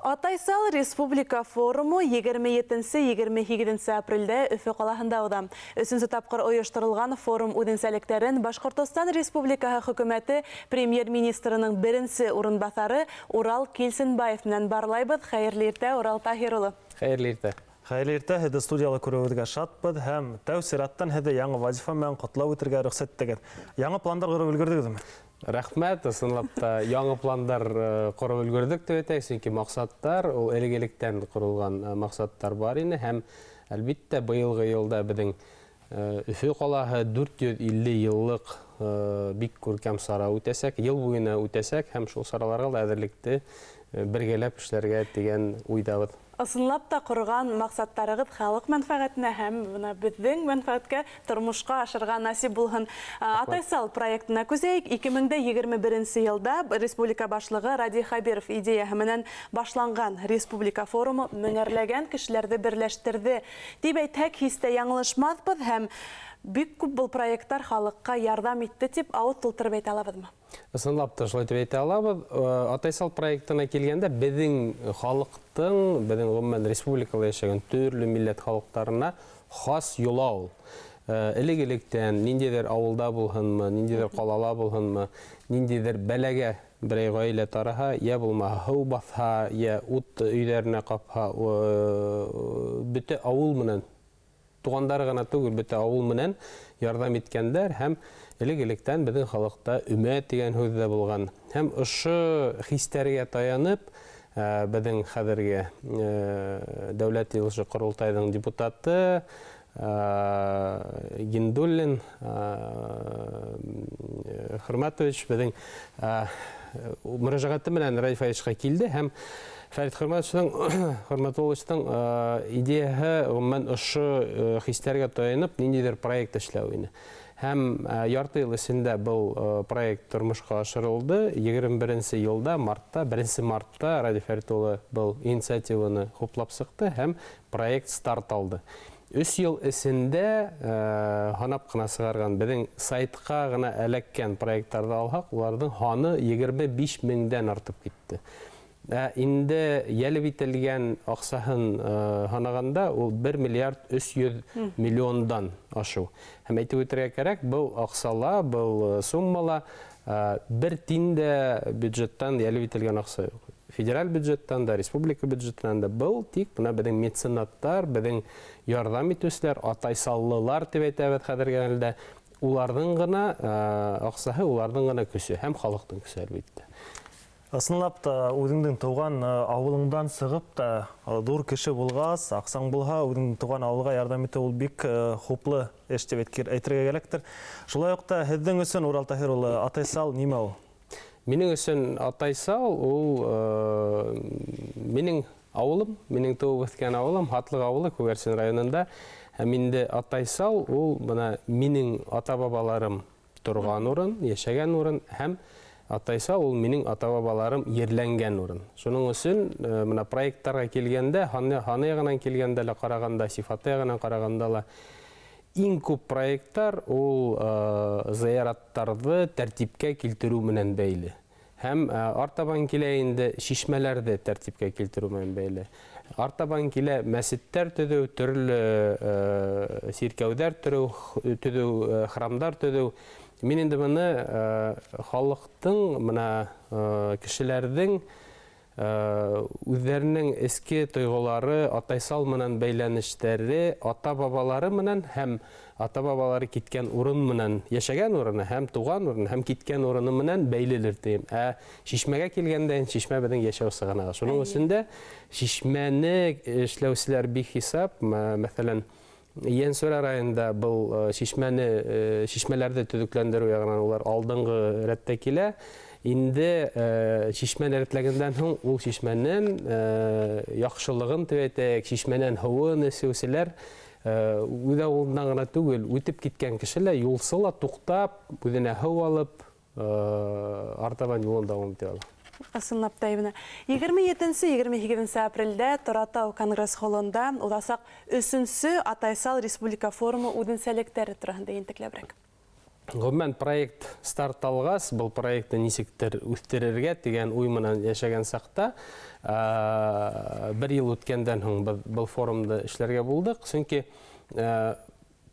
Атайсал республика форумы 27-28 апрелдә Өфө ҡалаһында уҙа. Өсөнсө тапҡыр ойошторолған форум үҙенсәлектәрен Башҡортостан Республикаһы Хөкүмәте Премьер-министрының беренсе урынбаҫары Урал Килсенбаев менән барлайбыҙ. Хәйерле иртә, Урал Таһир улы. Хәйерле иртә. Хәйерле иртә, һеҙҙе студияла күреүебеҙгә шатбыҙ һәм тәү сираттан һеҙҙе яңы вазифа менән ҡотлап үтергә рөхсәт итегеҙ. Яңы пландар ҡороп өлгөрҙөгөҙмө? Рәхмәт, ысынлап та яңы пландар ҡороп өлгөрҙөк тип әйтәйек, сөнки маҡсаттар ул элек-электән ҡоролған маҡсаттар бар ине һәм, әлбиттә, быйылғы йылда беҙҙең Өфө ҡалаһы 450 йыллыҡ бик күркәм сара үтәсәк, йыл буйына үтәсәк һәм шул сараларға ла әҙерлекте бергәләп эшләргә тигән уйҙабыҙ. Ысынлап та ҡорған маҡсаттарығыҙ халыҡ мәнфәғәтенә һәм бына беҙҙең мәнфәғәткә тормошҡа ашырға насип булһын. Атайсал проектына күсәйек. 2021 йылда республика башлығы Радий Хәбиров идеяһы менән башланған республика форумы меңәрләгән кешеләрҙе берләштерҙе тип әйтһәк, һис тә яңылышмаҫбыҙ, һәм бик күп был проекттар халыҡҡа ярҙам итте тип ауыҙ тултырып әйтә алабыҙмы? Ысынлап та шулай тип әйтә алабыҙ. Атайсал проектына килгәндә, беҙҙең халыҡтың, беҙҙең ғөмүмән республикала йәшәгән төрлө милләт халыҡтарына хас йола ул. Элек-электән ниндәйҙер ауылда булһынмы, ниндәйҙер ҡалала булһынмы, ниндәйҙер бәләгә берәй ғаилә тарыһа, йә булмаһа һыу баҫһа, йә ут өйҙәренә ҡапһа, бөтә ауыл менән, туғандары ғына түгел, бөтә ауыл менән ярҙам иткәндәр һәм элек-электән беҙҙең халыҡта өмә тигән һүҙ ҙә булған. Һәм ошо хистәргә таянып, беҙҙең хәҙерге Дәүләт йыйылышы ҡоролтайҙың депутаты Гиндуллин Хөрмәтович беҙҙең мөрәжәғәте менән Радий Фәритовичҡа килде һәм Фәрит Хөрмәтовичтың Хөрмәтулловичтың идеяһы ғөмүмән ошо хистәргә таянып ниндәйҙер проект эшләү ине. Һәм ярты йыл эсендә был проект тормошҡа ашырылды. 21 йылда мартта, 1 мартта Радий Фәрит улы был инициативаны хуплап сыҡты һәм проект старт алды. 3 йыл эсендә һанап ҡына сығарған беҙҙең сайтҡа ғына эләккән проекттарҙы алһаҡ, уларҙың һаны 25 меңдән артып китте. Ә инде йәлеп ителгән аҡсаһын һанағанда ул 1 миллиард 300 миллиондан ашыу. Һәм әйтеп үтергә кәрәк, был аҡсала, был суммала бер тин дә бюджеттан йәлеп ителгән аҡса юҡ. Федераль бюджеттан да, республика бюджетынан да был тик бына беҙҙең меценаттар, беҙҙең ярҙам итеүселәр, атайсаллылар тип әйтәбеҙ хәҙерге мәлдә, уларҙың ғына аҡсаһы, уларҙың ғына көсө һәм халыҡтың көсө, әлбиттә. Ысынлап та үҙеңдең тыуған ауылыңдан сығып та ҙур кеше булғас, аҡсаң булһа, үҙеңдең тыуған ауылға ярҙам итеү ул бик хуплы эш тип әйтергә кәрәктер. Шулай уҡ та һеҙҙең өсөн, Урал Таһир улы, Атайсал нимә ул? Минең өсөн Атайсал ул минең ауылым, минең тыуып үҫкән ауылым, Һатлыҡ ауылы Күгәрсен районында. Һәм инде Атайсал ул бына минең ата-бабаларым торған урын, йәшәгән урын һәм Атайсал ул минең ата-бабаларым ерләнгән урын. Шуның өсөн бына проекттарға килгәндә, һаны яғынан килгәндә лә ҡарағанда, сифаты яғынан ҡарағанда ла иң күп проекттар ул зыяраттарҙы тәртипкә килтереү менән бәйле. Һәм артабан килә инде шишмәләрҙе тәртипкә килтереү менән бәйле. Артабан килә мәсеттәр төҙөү, төрлө сиркәүҙәр төҙөү, храмдар төҙөү. Мин инде быны халыҡтың, бына кешеләрҙең үҙҙәренең эске тойғолары, Атайсал менән бәйләнештәре, ата-бабалары менән һәм ата-бабалары киткән урын менән, йәшәгән урыны һәм туған урыны һәм киткән урыны менән бәйлелер тием. Ә шишмәгә килгәндә, шишмә беҙҙең йәшәү сығанағы. Шуның өсөн дә шишмәне эшләүселәр бихисап, мәҫәлән, Йәнсүрә районында был шишмәне, шишмәләрҙе төҙөкләндереү яғынан улар алдынғы рәттә килә. Инде шишмәне рәтләгәндән һуң ул шишмәнең яҡшылығын тип әйтәйек, шишмәнән һыуын эсеүселәр үҙ ауылынан ғына түгел, үтеп киткән кеше лә юлсы ла туҡтап, үҙенә һыу алып, артабан юлын дауам итә ала. Ысынлап та, бына 27-28 апрелдә Торатау конгресс холында уҙасаҡ 3-сө Атайсал республика форумы үҙенсәлектәре тураһында ентекләберәк. Ғөмүмән, проект старт алғас, был проектты нисектер үҫтерергә тигән уй менән йәшәгән саҡта, бер йыл үткәндән һуң беҙ был форумды эшләргә булдыҡ, сөнки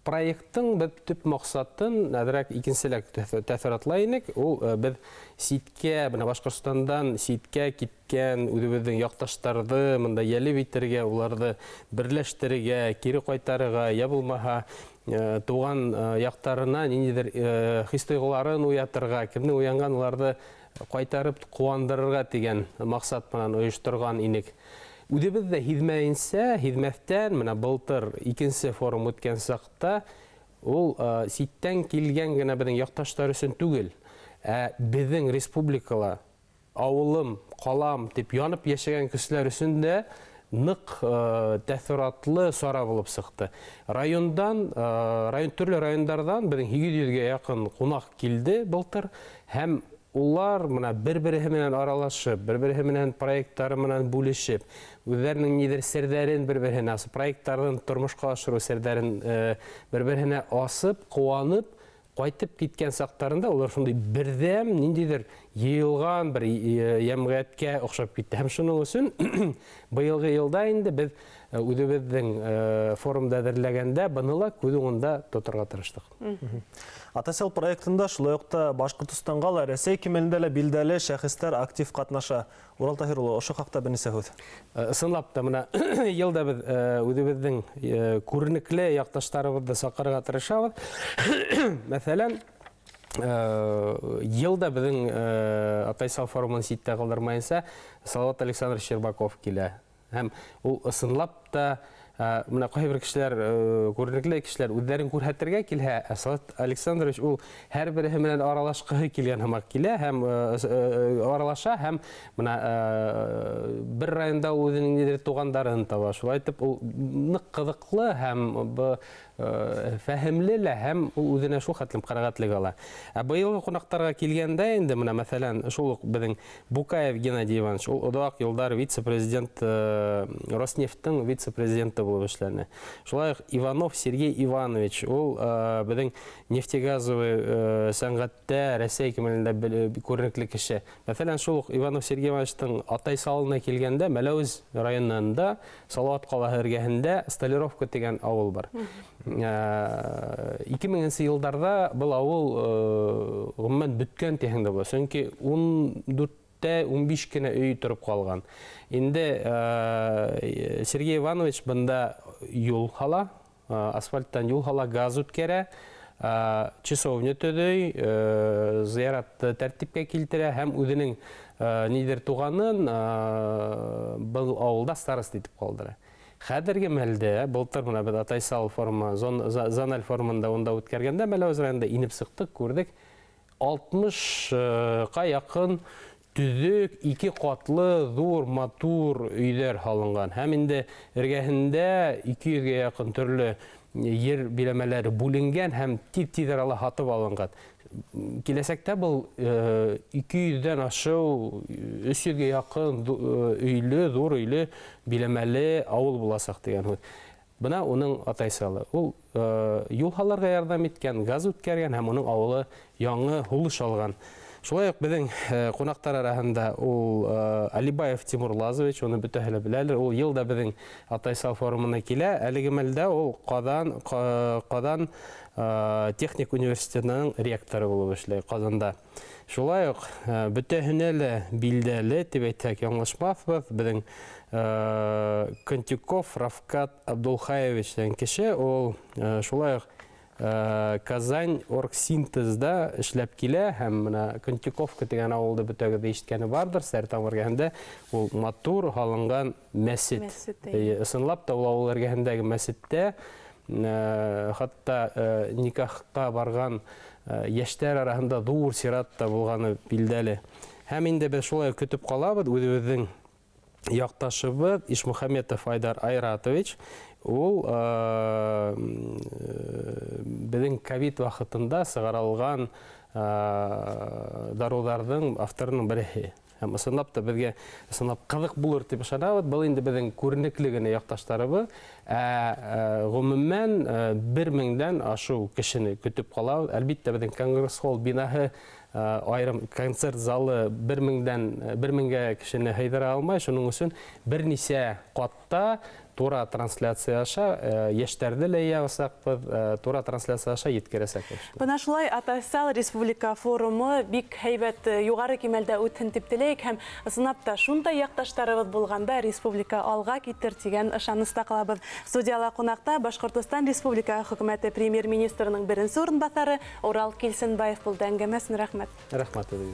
проекттың беҙ төп маҡсатын әҙерәк икенселәк тәьҫоратлай инек. Ул беҙ ситкә, бына Башҡортостандан ситкә киткән үҙебеҙҙең яҡташтарҙы мында йәлеп итергә, уларҙы берләштерергә, кире ҡайтарырға, йә булмаһа тыуған яҡтарына ниндәйҙер хис-тойғоларын уятырға, кемдең уянған уларҙы ҡайтарып ҡыуандырырға тигән маҡсат менән ойошторған инек. Үҙебеҙ ҙә һиҙмәйенсә, һиҙмәҫтән, менә былтыр икенсе форум үткән саҡта ул ситтән килгән генә беҙҙең яҡташтар өсөн түгел, ә беҙҙең республикала ауылым, ҡалам тип янып йәшәгән кешеләр өсөн дә ныҡ тәьҫоратлы сара булып сыҡты. Райондан, район, төрлө райондарҙан беҙҙең 800-гә яҡын ҡунаҡ килде былтыр, һәм улар мына бер-береһе менән аралашып, бер-береһе менән проекттары менән бүлешеп, үҙҙәренең ниҙер серҙәрен бер-береһенә асып, проекттарын тормошҡа ашырыу серҙәрен бер-береһенә асып, ҡыуанып, ҡайтып киткән саҡтарында улар шундай берҙәм ниндәйҙер йыйылған бер йәмғиәткә оҡшап китте. Һәм шуның өсөн быйылғы йылда инде беҙ үҙебеҙҙең форумда әҙерләгәндә быны ла күҙ уңында тоторға тырыштыҡ. Атайсал проектында шулай уҡ та Башҡортостанға ла, Рәсәй кимәлендә лә билдәле шәхестәр актив ҡатнаша. Урал Таһир улы, ошо хаҡта бер нисә һүҙ. Ысынлап та, мына йылда беҙ үҙебеҙҙең күренекле яҡташтарыбыҙҙы саҡырырға тырышабыҙ. Мәҫәлән, йылда беҙҙең Атайсал форумын ситтә ҡалдырмайынса Салават Александрович Щербаков килә. Һәм ул ысынлап та, мына ҡайһы бер кешеләр, күренекле кешеләр үҙҙәрен күрһәтергә килһә, ә Салават Александрович ул һәр береһе менән аралашҡыһы килгән һымаҡ килә һәм аралаша, һәм мына бер районда ул үҙенең ниҙер туғандарын таба. Шулай итеп ул ныҡ ҡыҙыҡлы һәм фәһемле лә, һәм ул үҙенә шул хәтлем ҡәнәғәтлек ала. Ә быйылғы ҡунаҡтарға килгәндә инде мына мәҫәлән, шул уҡ беҙҙең Букаев Геннадий Иванович, ул оҙаҡ йылдар вице-президент, Роснефтың вице-президенты булып эшләне. Шулай уҡ Иванов Сергей Иванович, ул беҙҙең нефтегазовый сәнғәттә Рәсәй кимәлендә күренекле кеше. Мәҫәлән, шул уҡ Иванов Сергей Ивановичтың Атайсалына килгәндә, Мәләүез районында Салауат ҡалаһы эргәһендә Столяров тигән ауыл бар. 2000 йылдарҙа был ауыл ғөмүмән бөткән тиһәң дә була. Сөнки ун дүрттә, ун биш кенә өй тороп ҡалған. Инде Сергей Иванович бында юл һала, асфальттан юл һала, газ үткәрә, часовня төҙөй, зыяратты тәртипкә килтерә һәм үҙенең ниҙер туғанын был ауылда староста итеп ҡалдыра. Хәҙерге мәлдә, былтыр мына беҙ Атайсал форумы, зональ форумында унда үткәргәндә, Мәләүез районында инеп сыҡтыҡ, күрҙек, 60-ҡа яҡын төҙөк, ике ҡатлы, ҙур, матур өйҙәр һалынған. Һәм инде эргәһендә ике йөҙгә яҡын төрлө ер биләмәләре бүленгән һәм тиҙ-тиҙ арала һатып алынған. Киләсәктә был ике йөҙҙән ашыу, өс йөҙгә яҡын өйлө, ҙур өйлө биләмәле ауыл буласаҡ тигән һүҙ. Бына уның Атайсалы. Ул юл һалырға ярҙам иткән, газ үткәргән һәм уның ауылы яңы һулыш алған. Шулай уҡ беҙҙең ҡунаҡтар араһында ул Алибаев Тимур Лазович, уны бөтәһе лә беләлер. Ул йыл да беҙҙең Атайсал форумына килә. Әлеге мәлдә ул Ҡаҙан техник университетының ректоры булып эшләй Ҡаҙанда. Шулай уҡ бөтәһенә лә билдәле тип әйтһәк яңылышмаҫбыҙ, беҙҙең Контюков Рафкат Абдулхаевич тигән кеше, ул шулай уҡ Казань оргсинтезда эшләп килә һәм мына Контюковка тигән ауылды бөтәгеҙ ҙә ишеткәне барҙыр, Стәрлетамаҡ эргәһендә ул матур һалынған мәсет. Мәсет, әйе. Эйе, ысынлап та ул ауыл эргәһендәге мәсеттә, хатта никахҡа барған йәштәр араһында ҙур сират та булғаны билдәле. Һәм инде беҙ шулай көтөп ҡалабыҙ үҙебеҙҙең яҡташыбыҙ Ишмөхәмәтов Айдар Айратович. Ул беҙҙең ковид ваҡытында сығарылған дарыуҙарҙың авторының береһе. Һәм ысынлап та беҙгә ысынлап ҡыҙыҡ булыр тип ышанабыҙ. Был инде беҙҙең күренекле генә яҡташтарыбыҙ. Ә ғөмүмән 1000-дән ашыу кешене көтөп ҡалабыҙ. Әлбиттә, беҙҙең конгресс-холл бинаһы, айырым концерт залы 1000-гә кешене һыйҙыра алмай. Шуның өсөн бер нисә ҡатта тура трансляция аша йәштәрҙе лә йыясаҡбыҙ, тура трансляция аша еткерәсәкбеҙ. Бына шулай Атайсал республика форумы бик һәйбәт, юғары кимәлдә үтһен тип теләйек һәм ысынлап та шундай яҡташтарыбыҙ булғанда республика алға китер тигән ышаныста ҡалабыҙ. Студияла ҡунаҡта Башҡортостан Республика Хөкүмәте премьер-министрының беренсе урынбаҫары Урал Килсенбаев булды. Әңгәмә өсөн рәхмәт. Рәхмәт.